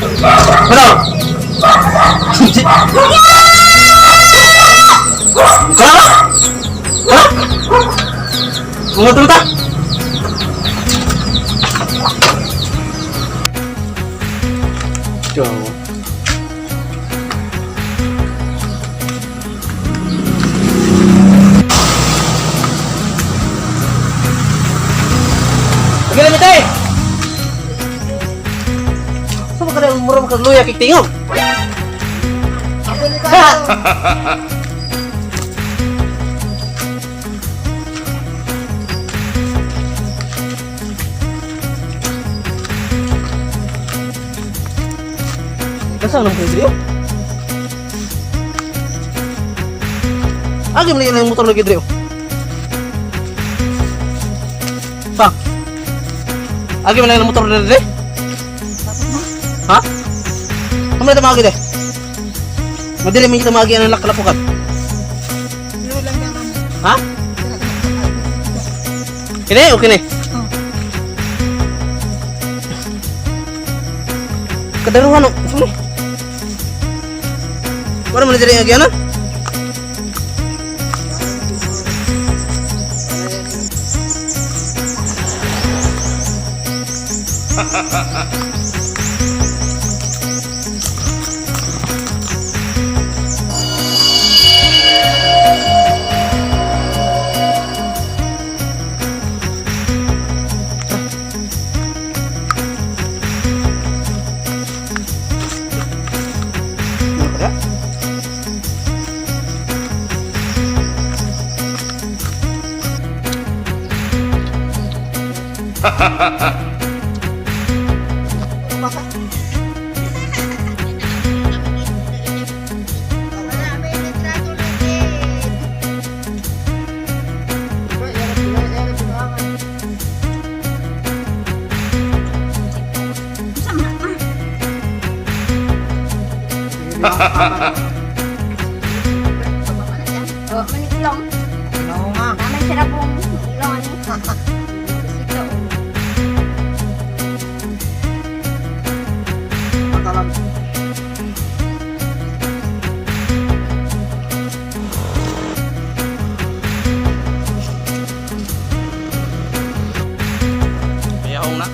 Ano? Kala? Ha? Mga tuta? Jawa. Pagkila niyo tayo! Sa mga kanang mura makaluya kay tingog. Ha! Basta nang kay Agi man yung motor lagi drio. Pa. Agi man yung motor lagi drio. Ha? Kamu na tumagi de. Madili man kita maagi ang laklapukan. Ha? Kini o kini? Kadaruhan o. Sino? Wala man diri agi ano? Ano pa kaya? Wala, may litrato na din. Sama na. Oh, manikilong. Tama sila pong ilong ani. Bisita oh. Mayahong na.